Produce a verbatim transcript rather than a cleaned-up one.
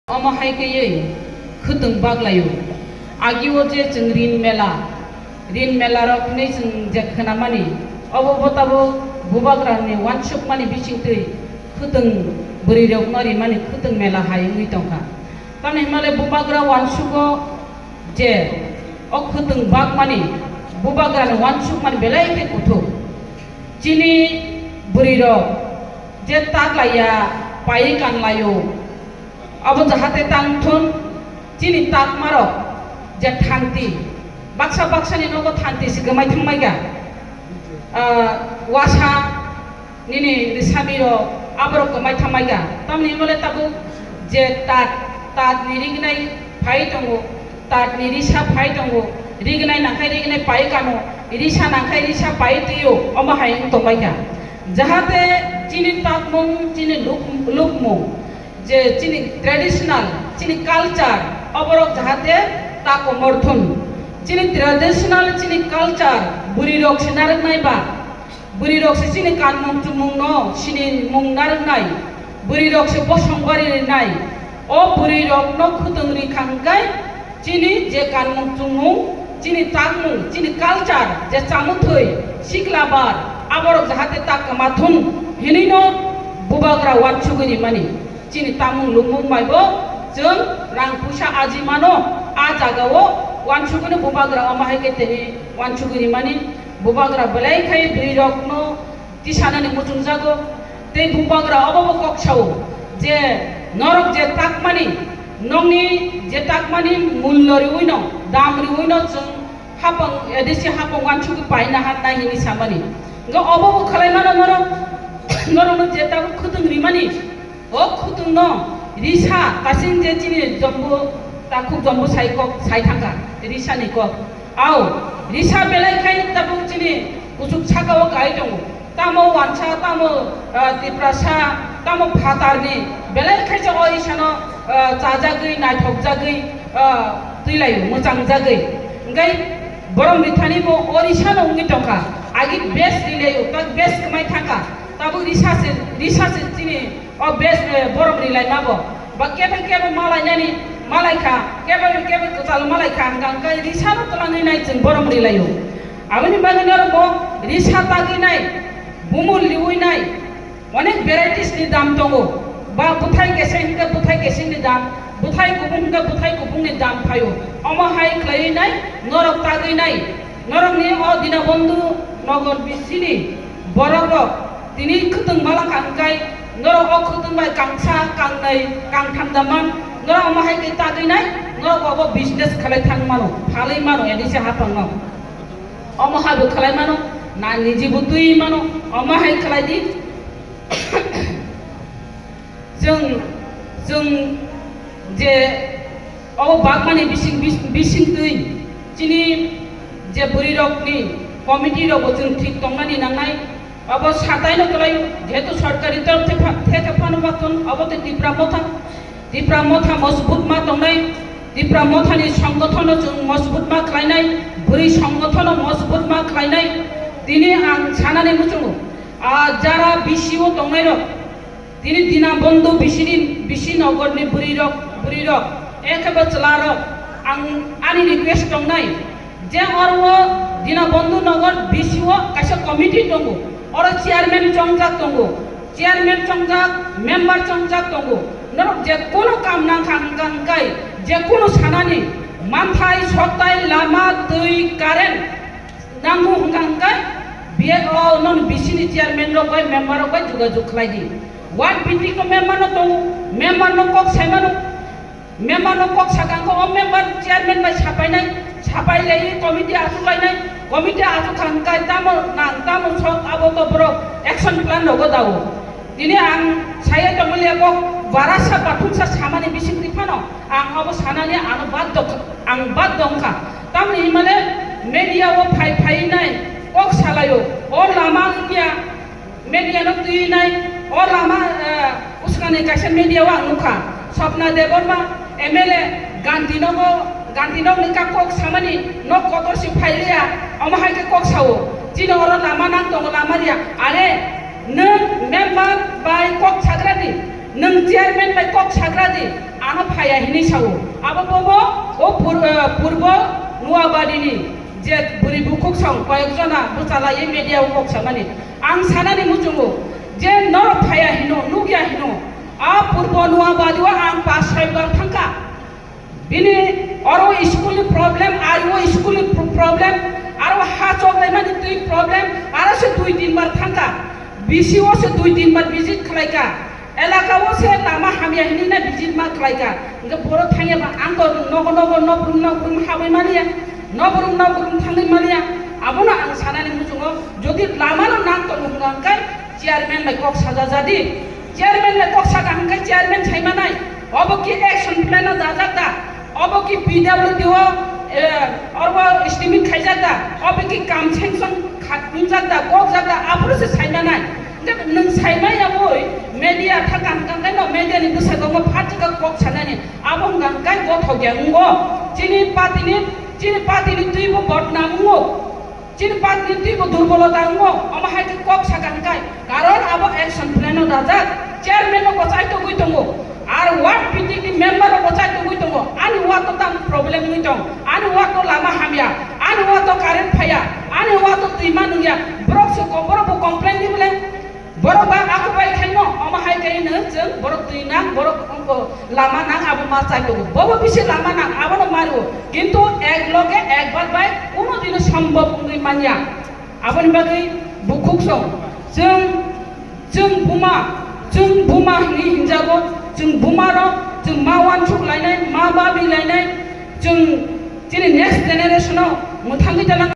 Omo hai khe khwtwng baglai-o. Agi-o je chwng rin mela, rin mela rok hinwi chwng je khwnamani, obo bo tabuk bubagrani uansukmani bisingtwi khwtwng bwrwirokno rimani khwtwng mela hai wngwi tongkha. Tamni hwnmale bubagra uansugo je o khwtwng bakmani, bubagrani uansukmani belai khe kuthuk. Chini bwrwirok je taklaiya, paiwi kanlaio, abo jahate tangthun. Chini takmarok je thanti, baksa baksani nogo thanti se kwmai thangmaikha, ah, wasa nini rwsamirok aborok kwmai thangmaikha. Tamni hwnmale tabuk je tat, tatni rignai phai tongo, tatni risa phai tongo, rignai nangkhai rignai pai kano, risa nangkhai risa pai twiyo, omo hai wng tongbaikha. Jahate chini takmung, chini luk-, lukmung, je chini traditional, chini culture, oborok jahate ta komor thun. Chini traditional, chini culture, bwrwirok se narwknai ba, bwrwirok se chini kanmung chumungno sinimung narwknai, bwrwirok se bosong bari rinai. O bwrwirokno khwtwng ri kha hwnkhe, chini je kanmung chumung, chini takmung, chini culture, je chamuthwi, sikla bar, aborok jahate ta kwma thun hinwino bubagra uansugwi rimani. Chini tamung lungmung bai bo chwng rang puisa aji mano, a jagao uansugwino bubagra omo hai khe tini uansugwi rimani. Bubagra belai khai bwrwirokno tisanani muchungjago. Tei bubagra obo bo kok sao je norok je takmani, nokni je takmani mullo riwino, dam riwino chwng hapang, A D C hapang uansugwi paina hannai hinwi samani. Hwnkhe obo bo khlai mano norok, norokno je tabuk khwtwng rimani, o khwtwngno risa kasing je chini jombo, takhuk jombo sai kok sai thangkha, risani kok. Au, risa belai khai tabuk chini kuchuk sakao kai tongo. Tamo wansa, tamo, ah, Tiprasa, tamo phatarni belai khaisa o isano, ah, chajagwi, naithokjagwi, ah, twilaio, mwchangjagwi. Hwnkhe borom rithani bo o risano wngwi tongkha. Agi bes rilaio, tak bes kwmai thangkha. Tabuk risa se, risa se chini o bes, eh, borom rilaima bo. Ba kebo kebo malainani malaikha, kebo kebo kwtal malaikha, hwnkha hwnkhe risano twlangwi nai chwng borom rilaio. Aboni bagwi norok bo risa tagwi nai, bumul riwi nai, onek varieties ni dam tongo. Ba bwthai keseng hwnkhe bwthai keseng ni dam, bwthai kubung hwnkhe bwthai kubung ni dam phaio. Omo hai khlaiwi nai, norok tagwi nai, norokni o Dinabandhu Nagar bisini borok rok tini khwtwng malakha hwnkhe norok o khwtwng bai kangsa, kangnai, kangtham da man, norok omo hai khe tagwi nai, norok obo business khlai thang mano, phalwi mano, A D C hapang no. Omo hai bo khlai mano, na niji bo twi mano, omo hai khlai di. Chwng, chwng je obo bagmani bising, bis-, bisingtwi chini je bwrwirokni committee rokbo chwng thik tongnani nangnai, obo sataino kwlai, jehetu sorkari torop thepha-, theke phano bakton, obo tei Tipra Motha, Tipra Motha mojbut ma tongnai, Tipra Mothani songothono chwng mojbut ma khlainai, bwrwi songothono mojbut ma khlainai. Tini ang sanani muchungo, a jara B C O tongnairok, tini Dinabandhu bisini, bisi nogorni bwrwirok, bwrwirok, ekebo chwlarok, ang ani request tongnai, je oro o Dinabandhu Nagar B C O kaisa committee tongo, oro chairman chongjak tongo, chairman chongjak, member chongjak tongo, norok je kono kam nangkha hwnkha hwnkhe, je kono sanani manthai, soktai, lama, twi, current, nango hwnkha hwnkhe B A O non B C ni chairman rok bai member rok bai jogajog khlai di. Ward meeting no member no tongo, member no kok sai mano, member no kok sakha hwnkhe o member chairman bai sapai nai, sapai lai committee achuk lai nai, committee achuk kha hwnkhe tamo nang tamo sok abo to borok action plan rogo dao. Tini ang saya tongmani kok barasa bathumsa samani bising twi phano ang abo sanani ano bad dok-, ang bad dongkha. Tamni himale media o phai phai nai kok salaio. O lama wngya media no twi nai. O lama, eh, uskani kaisa media o ang nukha. Swapna Debbarma M L A Gandhinogo, Gandhinogni kok samani nok kotor si phailiya. Omo hai khe kok sao. Chini oro lama nang tongo, lama riya. Are nwng member bai kok sagrani Nwng chairman bai kok sagra di, ano phaiya hinwi sao. Abo bobo o pur-, eh, purbo Nuabadini je bwrwi bukhuk song koyek jona bwchalaiwi media o kok samani. Ang sanani muchungo je norok phaiya hino, nukya hino. A purbo Nuabadi o ang pas soi bar thangkha. Bini oro school ni problem, ario school ni pro-, problem, aro ha choklaimani twi problem, aro se dui tin bar thangkha. B C o se dui tin bar visit khlaikha. Elaka o se lama hamya hinwi na visit ma khlaikha. Hingke borok thangya ba ang to nogo nogo nokrum nokrum habwi maliya, nokrum nokrum thangwi maliya. Abono ang sanani muchungo, jodi lama no nang tongo hwnka hwnkhe chairman bai kok saja jadi. Chairman bai kok saka hwnkhe chairman sai manai. Obo ki action plan o dajak da? Obo ki P W D o, eh, oro estimate khaijak da? Obo ki kam sanction kha-, wngjak da, kokjak da? Aphuru se sai manai. Hingke nwng sai maya boi media thakang kang khe no media ni bwskango phatika kok sanani. Abo hwnkha hwnkhe bothok ya wngo. Chini party ni, chini party ni twi bo bodnam wngo. Chini party ni twi bo durbolota wngo, omo hai khe kok sakha hwnkhe, karon abo action plan no dajak, chairman no bo chai togwi tongo, ar ward meeting ni member rok bo chai togwi tongo, ani ward o tamo problem wngwi tong, ani ward o lama hamya, ani ward o current phaiya, ani ward o twima nungya, borok se ko-, borok bo complain ni bole. Borok ba ako bai khaino, omo hai khe no chwng borok twi nang, borok ongko lama nang, abo ma chai tongo. Bobo bisi lama nang, abono mario. Kintu ek loge ek bar bai kuno dino sombhob wngwi manya. Aboni bagwi bukhuk song. Chwng, chwng buma, chwng buma hinwi hinjago, chwng buma rok, chwng ma wansuk lainai, ma babi lainai, chwng chini next generation o mwthangwi tana.